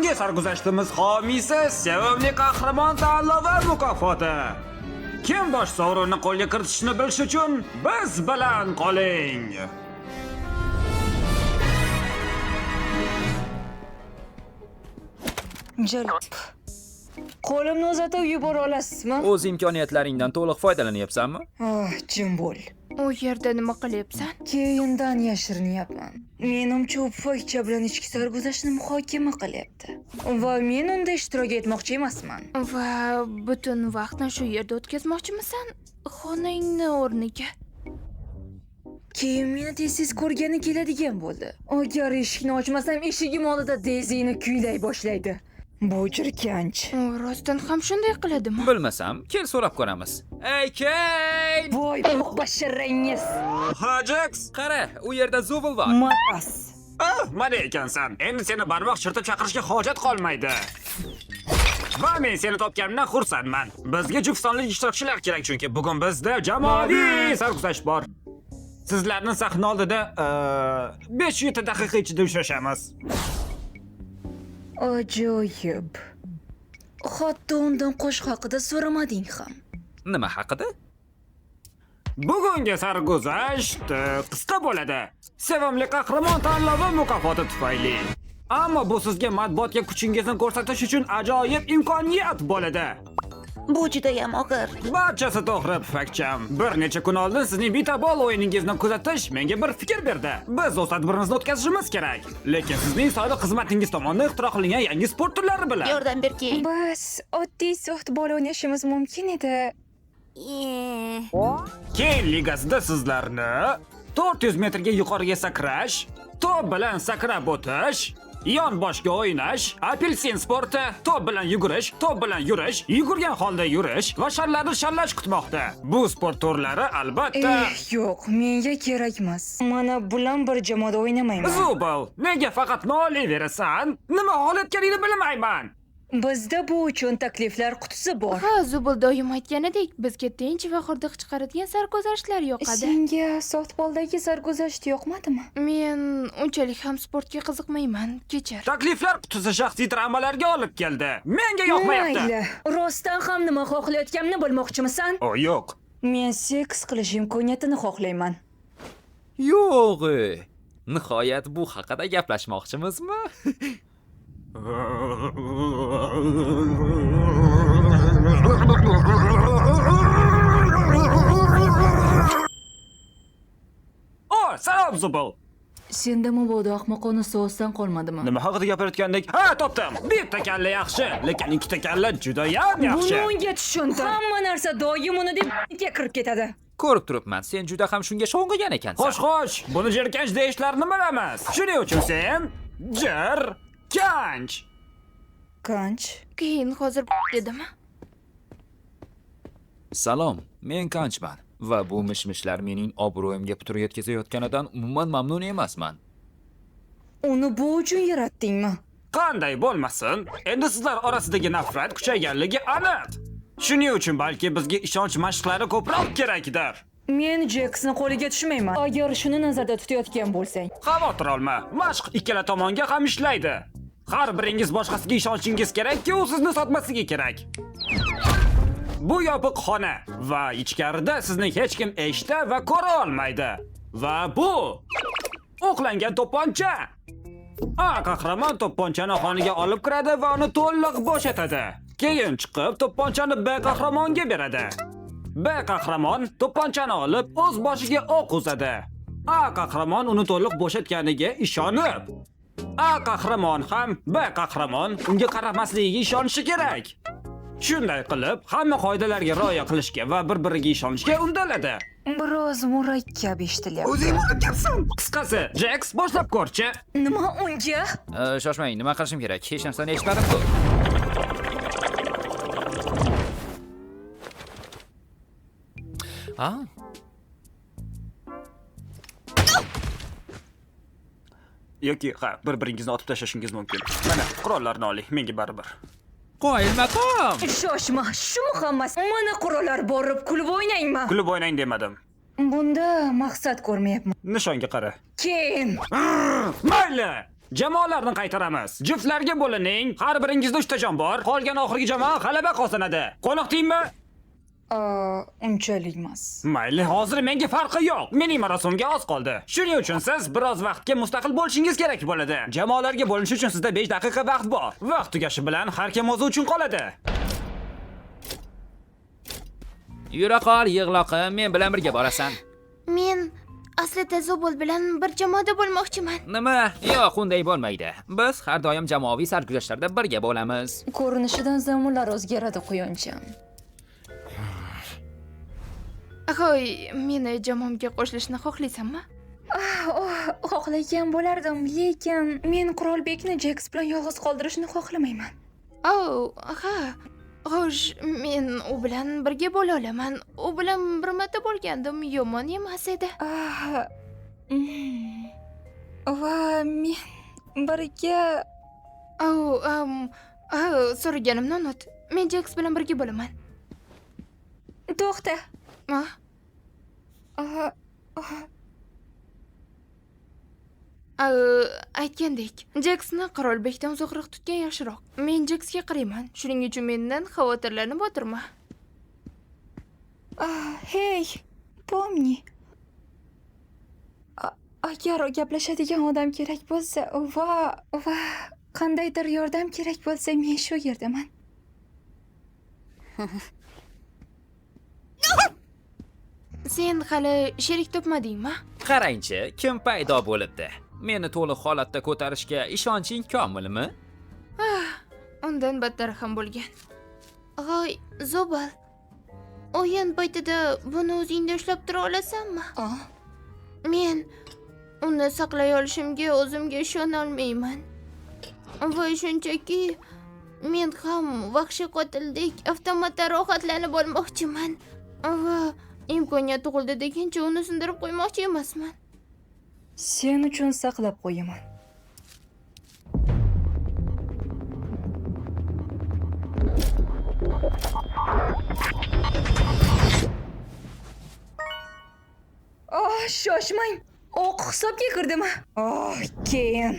Bugungi sarguzashtimiz homiysi sevimli qahramon tanlovi mukofoti. Kim bosh sovrinni qo'lga kiritishni bilish uchun biz bilan qoling. Jalb. Qo'limni uzatib yubora olasizmi? O'z imkoniyatlaringdan to'liq foydalanyapsanmi? Ah, jim bo'l. U yerda nima qilyapsan? Keyindan yashirinyapman. Menimcha, u pufakcha bilan ichki sarguzashtni muhokama qilyapti. Va men unda ishtirok etmoqchi emasman. Va butun vaqtni shu yerda o'tkazmoqchimisan? Xonangni o'rniga. Keyin meni tez-tez ko'rgani keladigan bo'ldi. Agar eshikni ochmasam, eshigim oldida Dezini kuylay boshlaydi. Bu jirkanch. U rostdan ham shunday qiladimi? Bilmasam, kel so'rab ko'ramiz. Ey, Keyn! Voy, basharangiz. Ha, Jax. Qara, u yerda Zubul bor. Maras. Ah, mana ekansan. Endi seni barmoq chertib chaqirishga hojat qolmaydi. Va men seni topganimdan xursandman. Bizga juft sonli ishtirokchilar kerak chunki bugun bizda jamoaviy sarguzasht bor. Sizlarni sahna oldida 5-7 daqiqa ichida uchrashamiz. Ajoyib. Hatto undan qo'shiq haqida so'ramading ham. Nima haqida? Bugungi sarguzasht qisqa bo'ladi. Sevimli qahramon tanlovi mukofoti tufayli. Ammo bu sizga matbuotga kuchingizni ko'rsatish uchun ajoyib imkoniyat bo'ladi. Bu judayam og'ir. Barchasi to'g'ri, pufakcham. Bir necha kun oldin sizning bitabol o'yiningizni kuzatish menga bir fikr berdi. Biz o'z tadbirimizni o'tkazishimiz kerak. Lekin sizning soliq xizmatingiz tomonidan ixtiro qilingan yangi sport turlari bilan. Yordam ber, Keyn. Biz oddiy softbol o'ynashimiz mumkin edi. Keyn ligasida sizlarni 400 metrga yuqoriga sakrash, to'p bilan sakrab o'tish, yon boshga o'ynash, apelsin sporti, to'p bilan yugurish, to'p bilan yurish, yugurgan holda yurish va sharlarni sharlash kutmoqda. Bu sport turlari albatta Eh, yo'q, menga kerakmas. Mana bilan bir jamoada o'ynamayman. Zubl, nega faqat nolayverasan? Nima holatganingni bilmayman. Bizda bu uchun takliflar qutisi bor. Ha, Zubul doim aytganidek, bizga tinch va xirdiq chiqaradigan sarguzashtlar yoqadi. Senga softboldagi sarguzasht yoqmadimi? Men unchalik ham sportga qiziqmayman, kechir. Takliflar qutisi shaxsiy travmalarga olib keldi. Menga yoqmayapti. Mayli. Rostdan ham nima xohlayotganimni bilmoqchimisan? O, yo'q. Men seks qilish imkoniyatini xohlayman. Yo'q. Nihoyat bu haqida gaplashmoqchimizmi? O, salom Zubl. Senda mabodo ahmoqona so'zdan qolmadimi? Nima haqida gapirayotgandik? Ha, topdim. Bitta kalla yaxshi, lekin ikkita kalla juda ham yaxshi. Buni unga tushuntir. Hamma narsa doim uni deb kirib ketadi. Ko'rib turibman, sen juda ham shunga sho'ng'igan ekansan. Xo'sh, xo'sh, buni jirkanch deyishlarini bilamiz. Shuning uchun sen jirkanch. Kanch. Keyin hozir dedimi? Salom, men Kanchman va bu mish-mishlar mening obro'yimga putur yetkazayotganidan umuman mamnun emasman. Uni bu uchun yaratdingmi? Qanday bo'lmasin, endi sizlar orasidagi nafrat kuchayganligi aniq. Shuning uchun balki bizga ishonch mashqlari ko'proq kerakdir. Men Jeksni qo'liga tushmayman. Agar shuni nazarda tutayotgan bo'lsang. Xavotir olma, mashq ikkala tomonga ham ishlaydi. Har biringiz boshqasiga ishonchingiz kerakki, u sizni sotmasligi kerak. Bu yopiq xona va ichkarida sizni hech kim eshita va ko'ra olmaydi. Va bu o'qlangan to'pponcha. A qahramon to'pponchani xonaga olib kiradi va uni to'liq bo'shatadi. Keyin chiqib to'pponchani B qahramonga beradi. B qahramon to'pponchani olib o'z boshiga o'q uzadi. A qahramon uni to'liq bo'shatganiga ishonib, A qahramon ham B qahramon unga qaramasligiga ishonishi kerak. Shunday qilib, hamma qoidalarga rioya qilishga va bir-biriga ishonishga undaladi. Biroz murakkab eshitilyapti. O'zing murakkabsan. Qisqasi, Jax, boshlab ko'rchi. Nima unga? Shoshmang, nima qilishim kerak? Hech narsani eshitmadim-ku. Ha? Yoki ha, bir-biringizni otib tashlashingiz mumkin. Mana, qurollarni oling, menga baribir. Qoyil maqom. Shoshma, shumi hammasi? Mana qurollar borib kulib o'ynangmi? Kulib o'ynang demadim. Bunda maqsad ko'rmayapman. Nishonga qara. Keyin Mayli. Jamoalarni qaytaramiz. Juftlarga bo'lining. Har biringizda 3 ta jon bor. Qolgan oxirgi jamoa g'alaba qozonadi. Qoniqdingmi? Unchalik emas. Mayli, hozir menga farqi yo'q. Mening marosimga oz qoldi. Shuning uchun siz biroz vaqtga mustaqil bo'lishingiz kerak bo'ladi. Jamoalarga bo'linish uchun sizda 5 daqiqa vaqt bor. Vaqt tugashi bilan har kim o'zi uchun qoladi. Yura qol, yig'loqim, men bilan birga borasan. Men aslida Zobol bilan bir jamoada bo'lmoqchiman. Nima? Yo'q, unday bo'lmaydi. Biz har doim jamoaviy sarguzashtlarda birga bo'lamiz. Ko'rinishidan zamonlar o'zgaradi, quyoncham. Ahoy, meni jamoamga qo'shilishni xohlaysanmi? Oh, xohlagan bo'lardim, lekin men Qurolbekni Jeks bilan yolg'iz qoldirishni xohlamayman. Oh, ha. Xo'sh, men u bilan birga bo'la olaman. U bilan bir marta bo'lgandim, yomon emas edi. Va men birga Oh, so'raganimni unut. Men Jeks bilan birga bo'laman. To'xta. Ah, Aytgandek, Jeksni Qirolbekdan uzoqroq tutgan yaxshiroq. Men Jeksga qarayman, shuning uchun mendan xavotirlanib o'tirma. Hey, pomni. Agar gaplashadigan odam kerak bo'lsa va qandaydir yordam kerak bo'lsa, men shu yerdaman. Sen hali sherik topmadingmi? Qarangchi, kim paydo bo'libdi? Meni to'liq holatda ko'tarishga ishonching komilmi? Undan battar ham bo'lgan. G'oy, Zobal. O'yin paytida buni o'zingda ushlab tura olasanmi? Men uni saqlay olishimga o'zimga ishona olmayman. Va shunchaki men ham vahshiy qotildek avtomatda rohatlanib olmoqchiman. Va imkoniyat tug'ildi deguncha uni sindirib qo'ymoqchi emasman. Sen uchun saqlab qo'yaman. Oh, shoshmang. O'q hisobga kirdimi? Oh, keyin.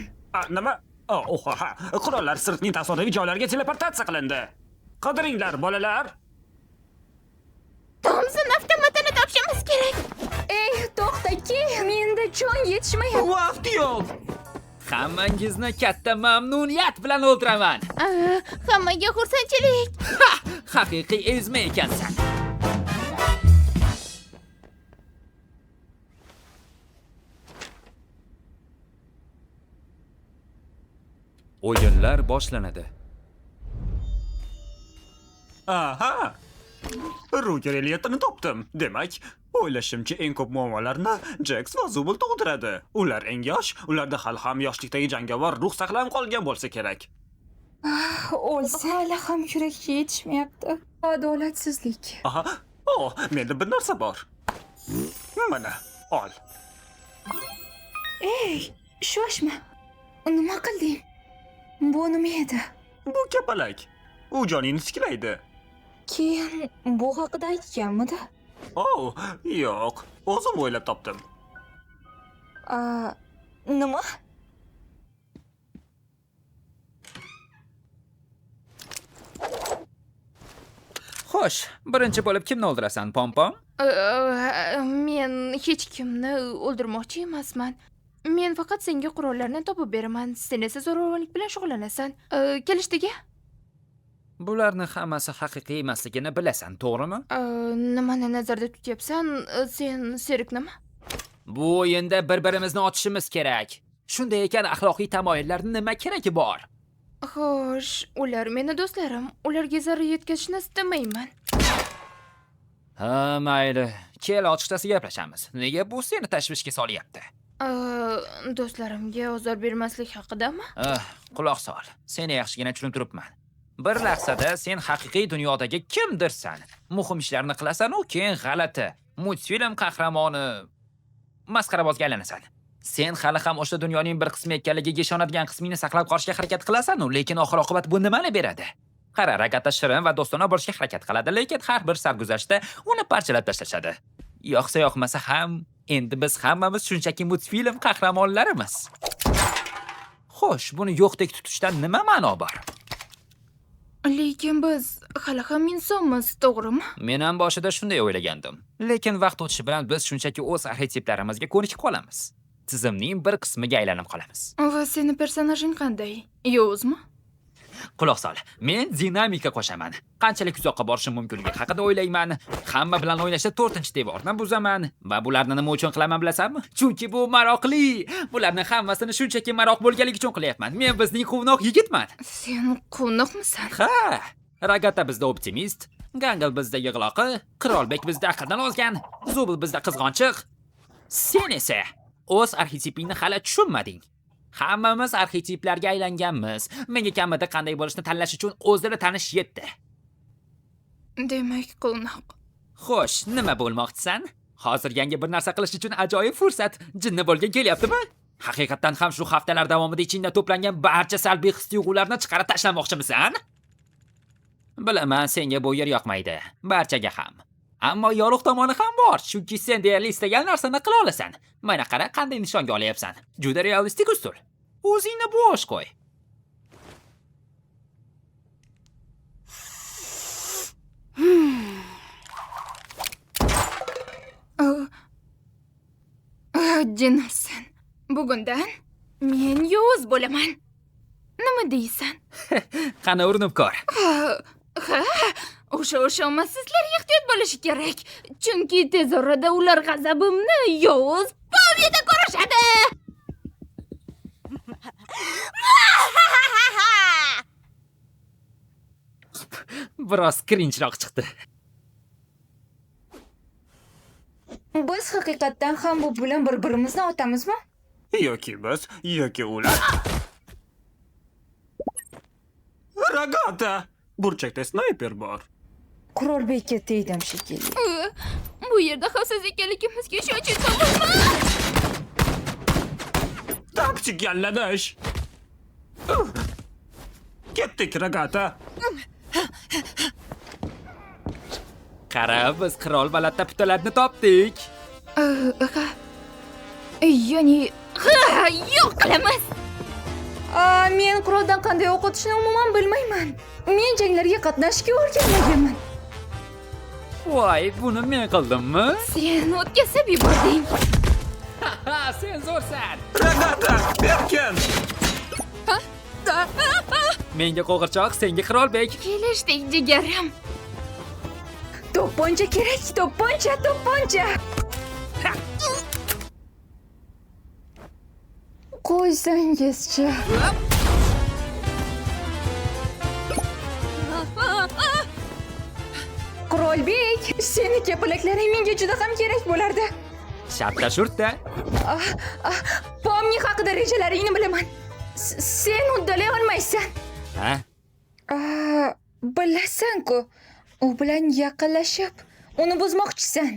Nima? Oh, ha. Qurollar sirtning tasodifiy joylarga teleportatsiya qilindi. Qidiringlar, bolalar. Tomson avtomatini topishimiz kerak. Ey, to'xta-ki, menda jon yetishmayapti. Vaqt yo'q. Hammangizni katta mamnuniyat bilan o'ldiraman. Hammaga xursandchilik. Ha, haqiqiy ezma ekansan. O'yinlar boshlanadi. Aha. Ruger Elliotni topdim. Demak, o'ylashimcha eng ko'p muammolarni Jeks va Zubul tug'diradi. Ular eng yosh, ularda hali ham yoshlikdagi jangovar ruh saqlanib qolgan bo'lsa kerak. Ah, o'lsa hali ham yurak yetishmayapti. Adolatsizlik. Aha. Oh, menda bir narsa bor. Mana, ol. Ey, shoshma. Nima qilding? Bu nima edi? Bu kapalak. U joningni tiklaydi. Keyin bu haqida aytganmidi? Oh, yo'q. O'zim o'ylab topdim. Nima? Xo'sh, birinchi bo'lib kimni o'ldirasan, Pompom? Men hech kimni o'ldirmoqchi emasman. Men faqat senga qurollarni topib beraman. Sen esa zo'ravonlik bilan shug'ullanasan. Kelishdikmi? Bularni hammasi haqiqiy emasligini bilasan, to'g'rimi? Nimani nazarda tutyapsan? Sen seriknimi? Bu o'yinda bir-birimizni otishimiz kerak. Shunday ekan, axloqiy tamoyillarni nima keragi bor? Xo'sh, ular meni do'stlarim. Ularga zarar yetkazishni istamayman. Ha, mayli. Kel, ochiqchasi gaplashamiz. Nega bu seni tashvishga solyapti? Do'stlarimga ozor bermaslik haqidami? Quloq sol. Seni yaxshigina tushunib turibman. Bir lahzada sen haqiqiy dunyodagi kimdirsan. Muhim ishlarni qilasan u, keyin g'alati multfilm qahramoni masxarabozga aylanasan. Sen hali ham o'sha dunyoning bir qismi ekanligiga ishonadigan qismingni saqlab qolishga harakat qilasan u, lekin oxir-oqibat bu nimani beradi? Qara, Ragata shirin va do'stona bo'lishga harakat qiladi, lekin har bir sarguzashtda uni parchalab tashlashadi. Yoqsa yoqmasa ham, endi biz hammamiz shunchaki multfilm qahramonlarimiz. Xo'sh, Xo'sh, buni yo'qdek tutishdan nima ma'no bor? Lekin biz hali ham insonmiz, to'g'rimi? Men ham boshida shunday o'ylagandim. Lekin vaqt o'tishi bilan biz shunchaki o'z arxetiplarimizga ko'nikib qolamiz. Tizimning bir qismiga aylanib qolamiz. Va seni personajing qanday? Yovuzmi? Quloq sol. Men dinamika qo'shaman. Qanchalik uzoqqa borishim mumkinligi haqida o'ylayman. Hamma bilan o'ynashda 4-devorni buzaman. Va bularni nima uchun qilaman bilasanmi? Chunki bu maroqli. Bularni hammasini shunchaki maroq bo'lganligi uchun qilyapman. Men bizning quvnoq yigitman. Sen quvnoqmisan? Ha, Ragata bizda optimist, Gangle bizda yig'loqi, Qirolbek bizda aqldan ozgan, Zubl bizda qizg'onchiq. Sen esa o'z arxetipingni hali tushunmading. Hammamiz arxetiplarga aylanganmiz. Menga kamida qanday bo'lishni tanlash uchun o'zini tanish yetdi. Demak, quvnoq. Xo'sh, nima bo'lmoqchisan? Hozir yangi bir narsa qilish uchun ajoyib fursat. Jinni bo'lgin kelyaptimi? Haqiqatan ham shu haftalar davomida ichingda to'plangan barcha salbiy his-tuyg'ularni chiqarib tashlamoqchimisan? Bilaman, senga bu yer yoqmaydi. Barchaga ham. Ammo yorug' tomoni ham bor, chunki sen deyarli istagan narsani qila olasan. Mana qara, qanday nishonga olyapsan. Juda realistik usul. O'zingni bo'sh qo'y. Jinnisan. Bugundan men yovuz bo'laman. Nima deysan? Qani urinib ko'r. Ha, o'sha omadsizlar ehtiyot bo'lishi kerak. Chunki tez orada ular g'azabimni yovuz Pomnida ko'rishadi. Biroz cringeroq chiqdi. Biz haqiqatdan ham bu bilan bir-birimizni otamizmi? Yoki biz, yoki ular. Ragata! Burchakda snayper bor. Qurolbekka tegdim shekilli. Bu yerda xavfsiz ekanligimizga ishonch topilma. Taktik yallanish. Ketdik, Ragata. Qara, biz qirol va latta putalarni topdik. Ha. Ya'ni, ha, yo'q qilamiz. Men quroldan qanday o'q otishni umuman bilmayman. Men janglarga qatnashishga o'rganmaganman. Voy, buni men qildimmi? Sen o'tkazib yubording. Ha, sen zo'rsan. Ragata, berkin. Menga qo'g'irchoq, senga Qirolbek. Kelishdik, jigarim. To'pponcha kerak, to'pponcha, to'pponcha. Qo'ysangizchi. Qirolbek, seni kapaklaring menga juda ham kerak bo'lardi. Shartta shurtda. Pomni haqida rejalaringni bilaman. Sen uddalay olmaysan. Ha? Bilasan-ku, u bilan yaqinlashib, uni buzmoqchisan.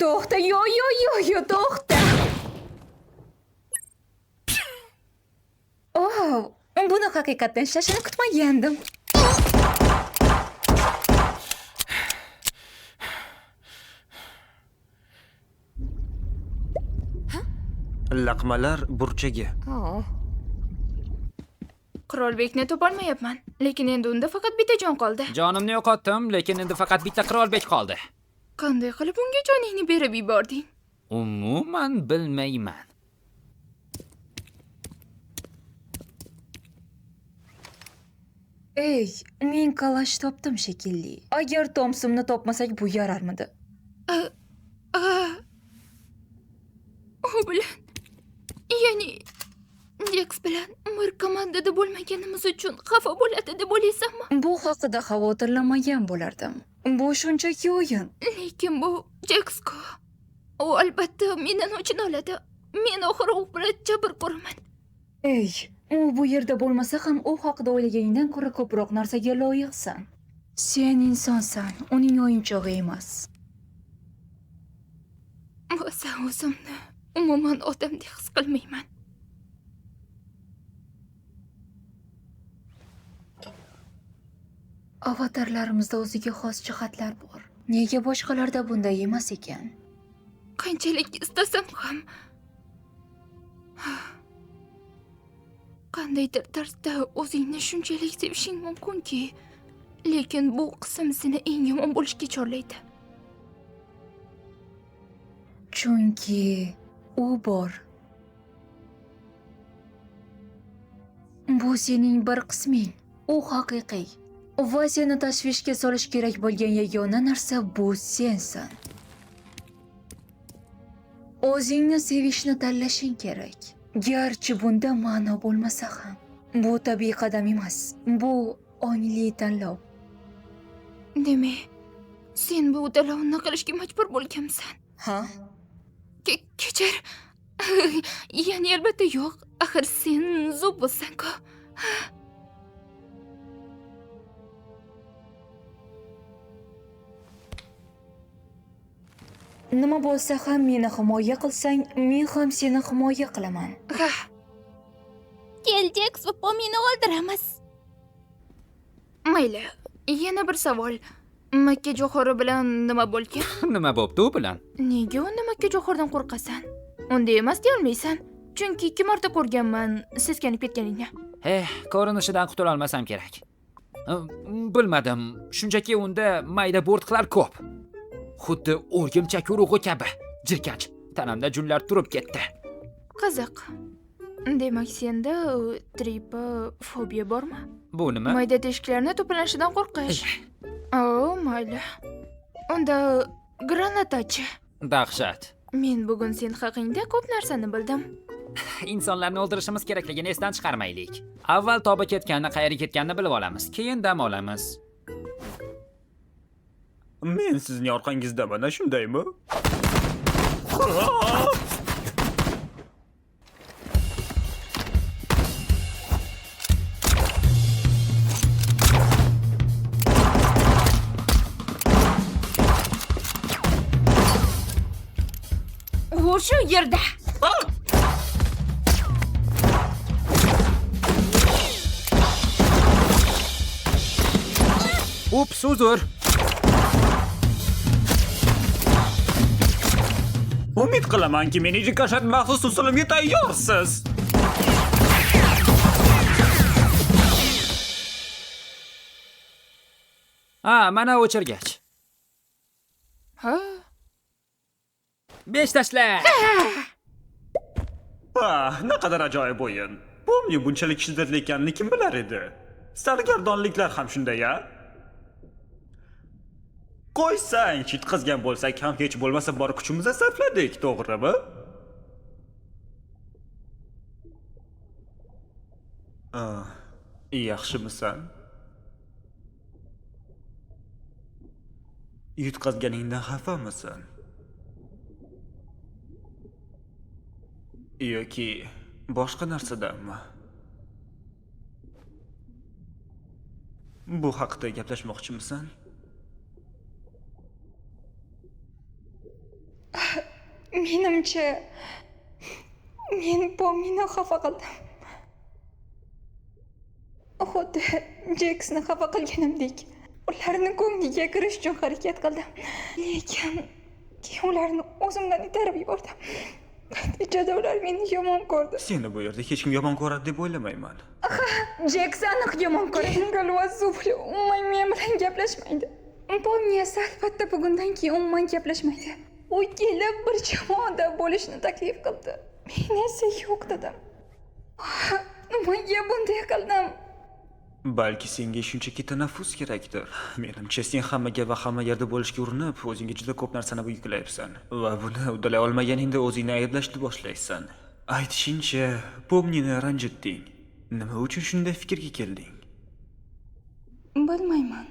To'xta, yo yo yo yo, to'xta. Oh, buni haqiqatdan ishlashini kutmagandim. Laqmalar burchagi. Qirolbekni topolmayapman, lekin endi unda faqat bitta jon qoldi. Jonimni yo'qotdim, lekin endi faqat bitta Qirolbek qoldi. Qanday qilib unga joningni berib yubording? Umuman bilmayman. Ey, men kalash topdim shekilli. Agar Tomsomni topmasak bu yararmidi? U bilan, ya'ni Dex bilan bir komandada bo'lmaganimiz uchun xafa bo'ladi deb o'ylaysanmi? Bu haqida xavotirlanmagan bo'lardim. Bu shunchaki o'yin. Lekin bu Jax-ku. U albatta mendan o'chini oladi. Men oxiri u bilan jabr ko'raman. Ey, u bu yerda bo'lmasa ham u haqida o'ylaganingdan ko'ra ko'proq narsaga loyiqsan. Sen insonsan, uning o'yinchog'i emas. Bo'lsa o'zimni umuman odamdek his qilmayman. Avatarlarimizda o'ziga xos jihatlar bor. Nega boshqalarda bunday emas ekan? Qanchalik istasam ham Qandaydir tarzda o'zingni shunchalik sevishing mumkinki, lekin bu qism seni eng yomon bo'lishga chorlaydi. Chunki u bor. Bu sening bir qisming. U haqiqiy. Va seni tashvishga solish kerak bo'lgan yagona narsa bu sensan. O'zingni sevishni tanlashing kerak. Garchi bunda ma'no bo'lmasa ham. Bu tabiiy qadam emas. Bu ongli tanlov. Demak, sen bu tanlovni qilishga majbur bo'lgansan. Ha? Kechir. Ya'ni albatta yo'q. Axir sen Zubusan-ku. Nima bo'lsa ham meni himoya qilsang, men ham seni himoya qilaman. Ha. Kel, Jeks va Pomini o'ldiramiz. Mayli, yana bir savol. Makka jo'xori bilan nima bo'lgan? Nima bo'pti u bilan? Nega unda makka jo'xoridan qo'rqasan? Unday emas deya olmaysan. Chunki 2 marta ko'rganman seskanib ketganingni. Eh, ko'rinishidan qutula olmasam kerak. Bilmadim, shunchaki unda mayda bo'rtqlar ko'p. Xuddi o'rgimchak urug'i kabi. Jirkanch, tanamda junlar turib ketdi. Qiziq. Demak, senda tripofobiya bormi? Bu nima? Mayda teshiklarni to'planishidan qo'rqish. O, mayli. Unda granatachi. Dahshat. Men bugun sen haqingda ko'p narsani bildim. Insonlarni o'ldirishimiz kerakligini esdan chiqarmaylik. Avval toba ketganini, qayerga ketganini bilib olamiz, keyin dam olamiz. Men sizning orqangizdaman, shundaymi? O'sha yerda. Ups, uzr. Umid qilamanki, meni rikoshet maxsus usulimga tayyorsiz. Ha, mana o'chirgach. Ha? 5 tashla. Ah, naqadar ajoyib o'yin. Pomni bunchalik shiddatli ekanini kim bilar edi? Sargardonliklar ham shunday-a? Qo'ysang, yutqazgan bo'lsak ham hech bo'lmasa bor kuchimizni sarfladik, to'g'rimi? Ah, yaxshimisan? Yutqazganingdan xafamisan? Yoki boshqa narsadanmi? Bu haqda gaplashmoqchimisan? Menimcha, men Pomini xafa qildim. Xuddi Jeksni xafa qilganimdek. Ularni ko'ngliga kirish uchun harakat qildim. Lekin keyin ularni o'zimdan itarib yubordim. Natijada ular meni yomon ko'rdi. Seni bu yerda hech kim yomon ko'radi deb o'ylamayman. Jeks aniq yomon ko'radi. Kengal va Zubli umuman men bilan gaplashmaydi. Pomni esa albatta bugundan keyin umuman gaplashmaydi. U kelib bir jamoada bo'lishni taklif qildi. Men esa yo'q dedim. Nimaga bunday qildim? Balki senga shunchaki tanaffus kerakdir. Menimcha, sen hammaga va hamma yerda bo'lishga urinib, o'zingga juda ko'p narsani yuklayapsan va buni uddalay olmaganingda o'zingni ayblashni boshlaysan. Aytishingcha, Pomnini ranjitding. Nima uchun shunday fikrga kelding? Bilmayman.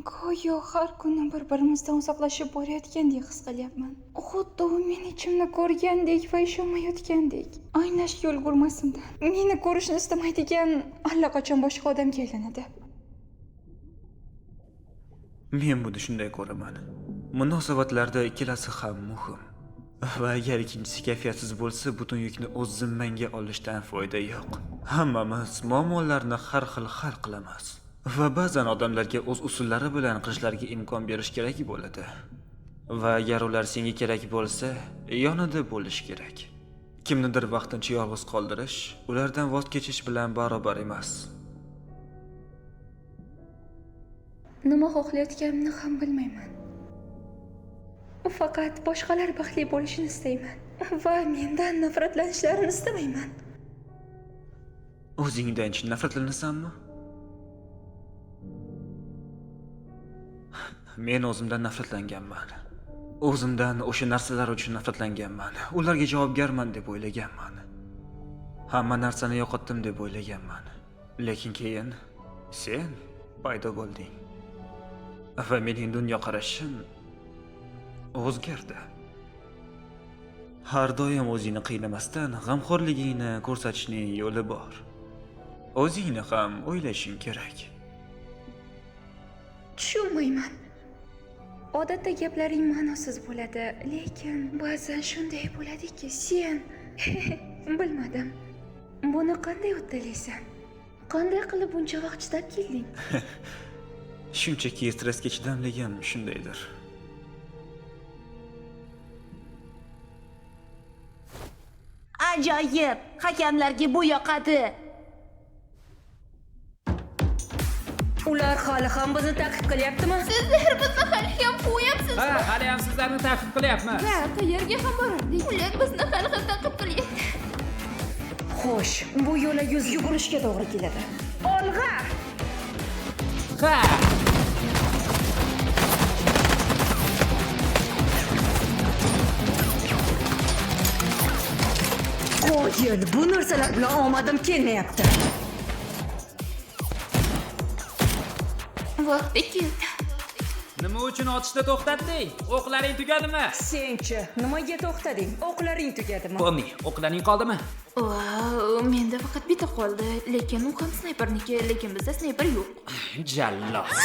Go'yo har kuni bir-birimizdan uzoqlashib borayotgandek his qilyapman. Xuddi u meni ichimni ko'rgandek va ishonmayotgandek. Anglashga ulgurmasimdan. Meni ko'rishni istamaydigan allaqachon boshqa odamga aylanadi. Men buni shunday ko'raman. Munosabatlarda ikkalasi ham muhim. Va agar ikkinchisi kayfiyatsiz bo'lsa, butun yukni o'z zimmangga olishdan foyda yo'q. Hammamiz muammolarni har xil hal qilamiz. Va ba'zan odamlarga o'z usullari bilan qilishlariga imkon berish kerak bo'ladi. Va agar ular senga kerak bo'lsa, yonida bo'lish kerak. Kimnidir vaqtincha yolg'iz qoldirish, ulardan voz kechish bilan barobar emas. Nima xohlayotganimni ham bilmayman. Faqat boshqalar baxtli bo'lishini istayman va mendan nafratlanishlarini istamayman. O'zingdan chin nafratlanasanmi? Men o'zimdan nafratlanganman. O'zimdan o'sha narsalar uchun nafratlanganman. Ularga javobgarman deb o'ylaganman. Hamma narsani yo'qotdim deb o'ylaganman. Lekin keyin sen paydo bo'lding. Va mening dunyoqarashim o'zgardi. Har doim o'zingni qiynamasdan g'amxo'rligingni ko'rsatishning yo'li bor. O'zingni ham o'ylashing kerak. Tushunmayman. Odatda gaplaring ma'nosiz bo'ladi, lekin ba'zan shunday bo'ladiki, sen bilmadim. Buni qanday uddalaysan? Qanday qilib buncha vaqt chidab kelding? Shunchaki stressga chidamligim shundaydir. Ajoyib! Hakamlarga bu yoqadi. Ular hali ham bizni ta'qib qilyaptimi? Sizlar bizni hali ham qo'yapsiz. Ha, hali ham sizlarni ta'qib qilyapmiz. Ha, qayerga ham borardik? Ular bizni hali ham ta'qib qilyapti. Xo'sh, bu yo'la yuz yugurishga to'g'ri keladi. Olg'a! Ha! Qo'yil, bu narsalar bilan omadim kelmayapti. Vaqti keldi. Nima uchun otishni to'xtatding? O'qlaring tugadimi? Senchi, nimaga to'xtading? O'qlaring tugadimi? Pomni, o'qlaring qoldimi? Vau, menda faqat bitta qoldi, lekin u ham snayperniki, lekin bizda snayper yo'q. Jallos.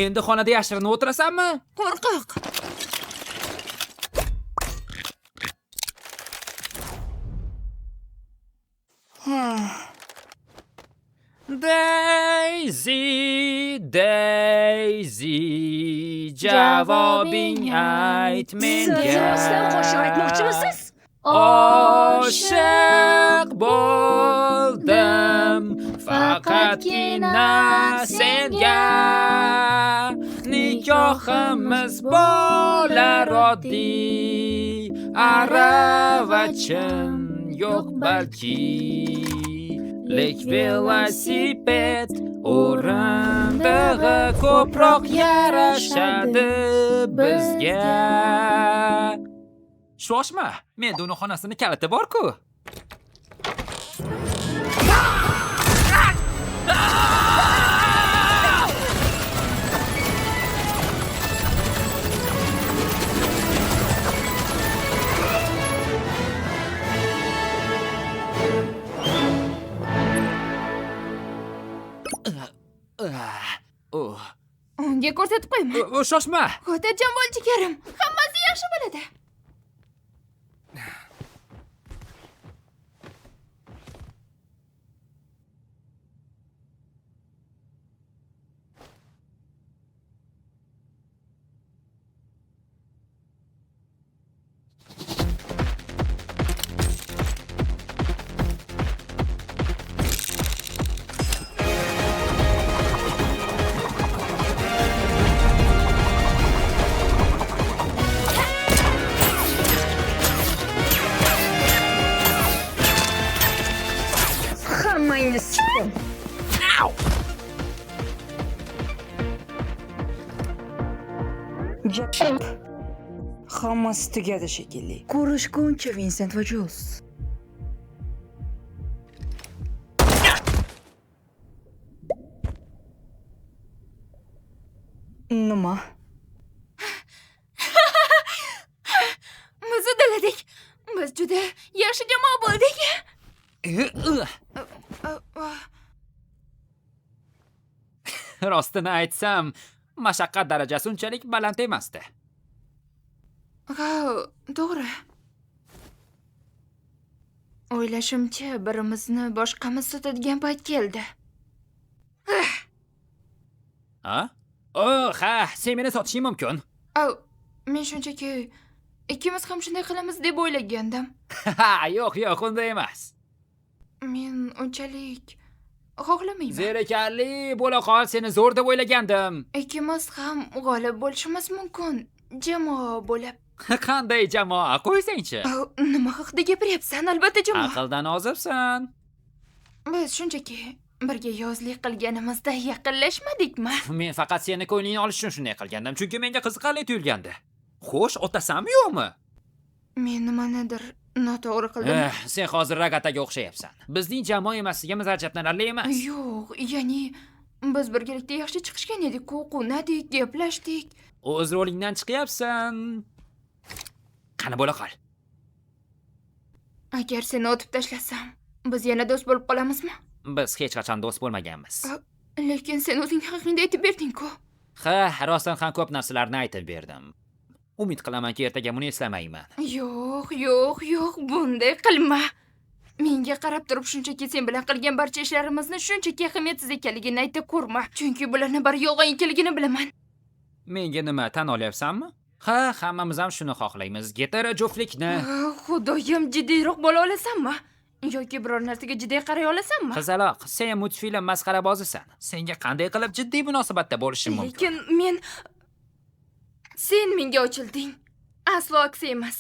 Endi xonada yashirinib o'tirasanmi? Qo'rqoq. Daisy, Daisy, javobing ayt menga. Siz rostdan qo'shiq aytmoqchimisiz? Oshiq bo'ldim faqatgina senga. Nikohimiz bo'lar oddiy, aravachin yo'q balki. Lek velosiped o'rindig'i ko'proq yarashadi bizga. Shoshma, menda uni xonasini kaliti bor-ku. Unga ko'rsatib qo'yma. Shoshma. Xotirjam bo'l jigarim. Hammasi yaxshi bo'ladi. Hammangni sikdim. Hammasi tugadi shekilli. Ko'rishguncha Vincent va Jules. Nima? Biz uddaladikmi? Juda yaxshi jamoa bo'ldik. Rostini aytsam, mashaqqat darajasi unchalik baland emasdi. Ha, to'g'ri. O'ylashimcha, birimizni boshqamiz sotadigan payt keldi. Ha? Oh, ha, sen meni sotishing mumkin. Men shunchaki ikkimiz ham shunday qilamiz deb o'ylagandim. Ha, yo'q, yo'q, unday emas. Men unchalik xohlamayman. Zerikarli bo'la qol, seni zo'r deb o'ylagandim. Ikkimiz ham g'olib bo'lishimiz mumkin, jamoa bo'lib. Qanday jamoa? Qo'ysangchi. Nima haqida gapiryapsan? Albatta jamoa. Aqldan ozibsan. Biz shunchaki birga yozlik qilganimizda yaqinlashmadikmi? Men faqat seni ko'nglingni olish uchun shunday qilgandim, chunki menga qiziqarli tuyulgandi. Xo'sh, otasanmi yo'qmi? Men nimanidir noto'g'ri qildim. Sen hozir ragataga o'xshayapsan. Bizning jamoa emasligimiz ajablanarli emas. Yo'q, ya'ni biz birgalikda yaxshi chiqishgan edik-ku, quvnadik, gaplashdik. O'z rolingdan chiqyapsan. Qani bo'la qol. Agar seni otib tashlasam, biz yana do'st bo'lib qolamizmi? Biz hech qachon do'st bo'lmaganmiz. Lekin sen o'zing haqingda aytib berding-ku. Ha, rostdan ham ko'p narsalarni aytib berdim. Umid qilamanki, ertaga buni eslamayman. Yo'q, yo'q, yo'q, bunday qilma. Menga qarab turib shunchaki sen bilan qilgan barcha ishlarimizni shunchaki ahamiyatsiz ekanligini ayta ko'rma. Chunki bularni bari yolg'on ekanligini bilaman. Menga nima, tan olyapsanmi? Ha, hammamiz ham shuni xohlaymiz. Getara juftlikni. Xudoyim, jiddiyroq bo'la olasanmi? Yoki biror narsaga jiddiy qaray olasanmi? Qizaloq, sen multfilm masxarabozisan. Senga qanday qilib jiddiy munosabatda bo'lishim mumkin? Lekin men sen menga ochilding. Aslo aksi emas.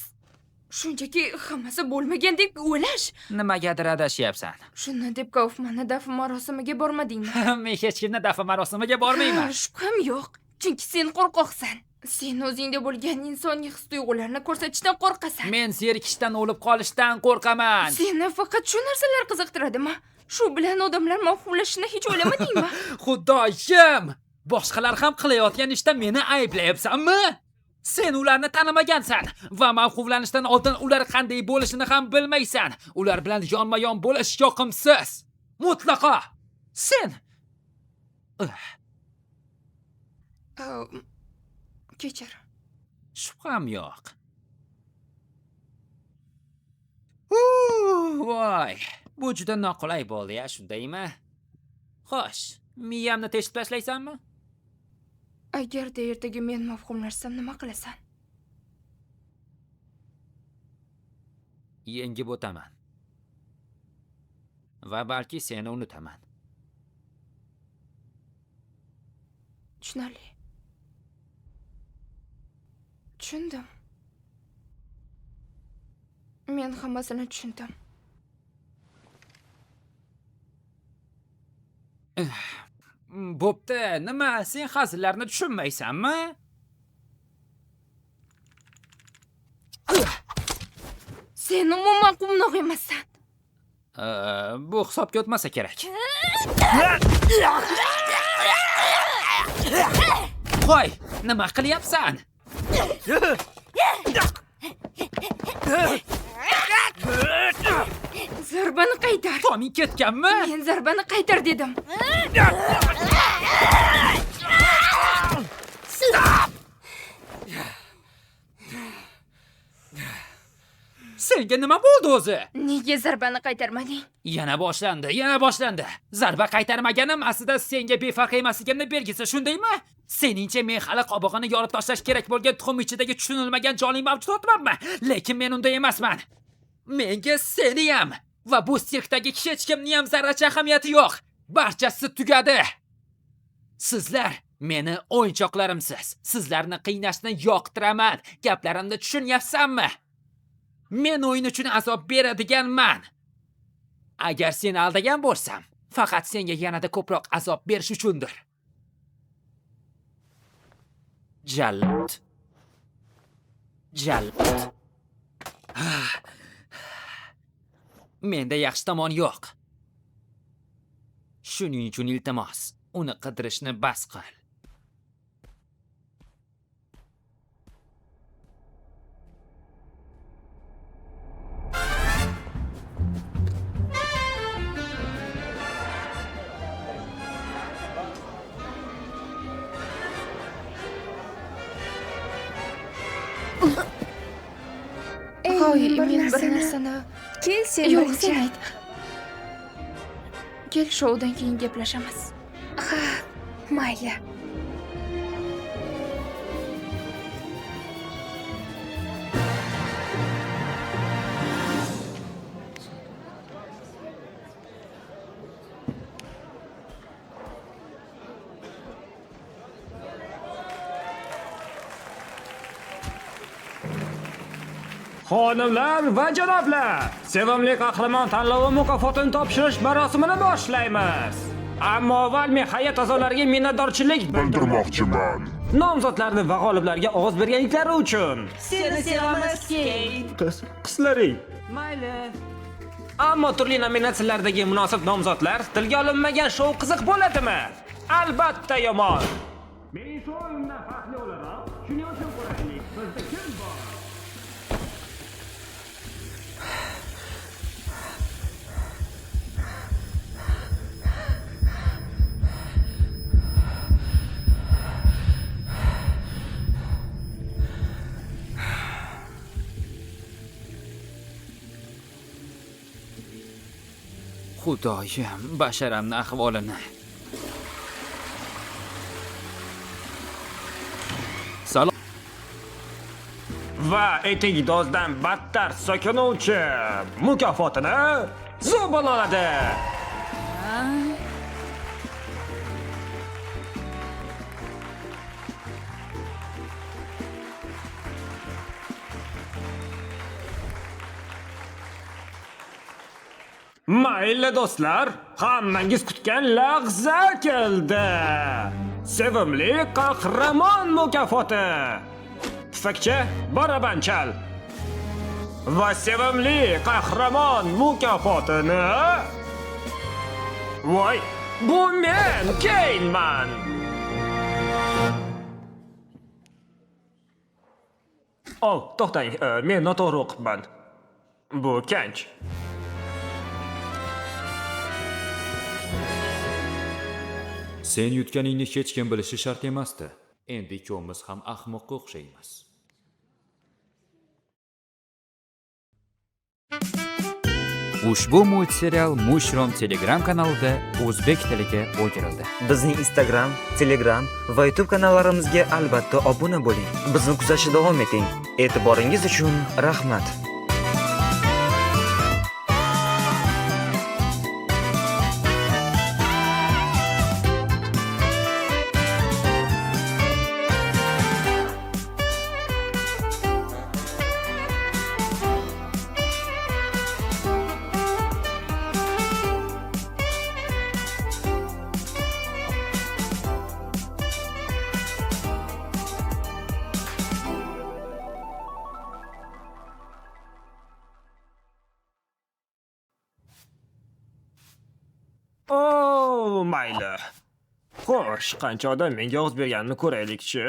Shunchaki hammasi bo'lmagandek o'ylash. Nimagadir adashyapsan. Shuni deb Kaufmanni dafn marosimiga bormadingmi? Men hech kimni dafn marosimiga bormayman. Shubham yo'q, chunki sen qo'rqoqsan. Sen o'zingda bo'lgan insoniy his-tuyg'ularni ko'rsatishdan qo'rqasan. Men zerikishdan o'lib qolishdan qo'rqaman. Seni faqat shu narsalar qiziqtiradimi? Shu bilan odamlar mavhumlashishini hech o'ylamadingmi? Xudoyim! Boshqalar ham qilayotgan ishda meni ayblayapsanmi? Sen ularni tanimagansan va mavhumlanishdan oldin ular qanday bo'lishini ham bilmaysan. Ular bilan yonma-yon bo'lish yoqimsiz. Mutlaqo. Sen Kechir. Shubham yo'q. Voy, bu juda noqulay bo'ldi, ya, shundaymi? Xo'sh, miyamni teshib tashlaysanmi? Agarda ertaga men mavhumlashsam nima qilasan? Yengib o'taman. Va balki seni unutaman. Tushunarli. Tushundim. Men hammasini tushundim. Bo'pti, nima, sen hazillarni tushunmaysanmi? Sen umuman quvnoq emassan. Bu hisobga o'tmasa kerak. Qo'y, nima qilyapsan? Zarbani qaytar. Toming ketganmi? Men zarbani qaytar dedim. Senga nima bo'ldi o'zi? Nega zarbani qaytarmading? Yana boshlandi, yana boshlandi. Zarba qaytarmaganim aslida senga befarq emasligimni belgisi, shundaymi? Seningcha men hali qobig'ini yorib tashlash kerak bo'lgan tuxum ichidagi tushunilmagan jonli mavjudotmanmi? Lekin men unday emasman. Menga seni ham va bu sirkdagi hech kimning ham zarracha ahamiyati yo'q. Barchasi tugadi. Sizlar meni o'yinchoqlarimsiz. Sizlarni qiynashni yoqtiraman. Gaplarimni tushunyapsanmi? Men o'yin uchun azob beradiganman. Agar seni aldagan bo'lsam, faqat senga yanada ko'proq azob berish uchundir. Jallod. Jallod. Menda yaxshi tomon yo'q. Shuning uchun iltimos, uni qidirishni bas qil. Ey, Hoy, men men bir narsani... Kel sen Yo'q, birinchi. sen ayt. Kel, shoudan keyin gaplashamiz. Ha, mayli. Xonimlar va janoblar, sevimli qahramon tanlovi mukofotini topshirish marosimini boshlaymiz. Ammo avval men hay'at a'zolariga minnatdorchilik bildirmoqchiman. Nomzodlarni va g'oliblarga ovoz berganliklari uchun. Seni sevamiz, Keyt. Qiz, qizlaring. Mayli. Ammo turli nominatsiyalardagi munosib nomzodlar tilga olinmagan shou qiziq bo'ladimi? Albatta yomon. Mening shouimdan farqli o'laroq, shuning uchun ko'raylik, bizda kim bor? Xudoyim, basharamni ahvolini. Salom. Va etik dozdan battar so'kinuvchi mukofotini Zubul oladi. Mayli do'stlar, hammangiz kutgan lahza keldi. Sevimli qahramon mukofoti. Tufakchi barabanchal. Va sevimli qahramon mukofotini... Voy, bu men Keynman. Oh, to'xtang, men noto'g'ri o'qibman. Bu Kench. Sen yutganingni hech kim bilishi shart emasdi. Endi ikkovimiz ham ahmoqqa o'xshaymiz. Ushbu multserial Mushroom Telegram kanalida o'zbek tiliga o'girildi. Bizning Instagram, Telegram va YouTube kanallarimizga albatta obuna bo'ling. Bizni kuzatishda davom eting. E'tiboringiz uchun rahmat. Oh, mayli. Xo'sh, qancha odam menga ovoz berganini ko'raylikchi.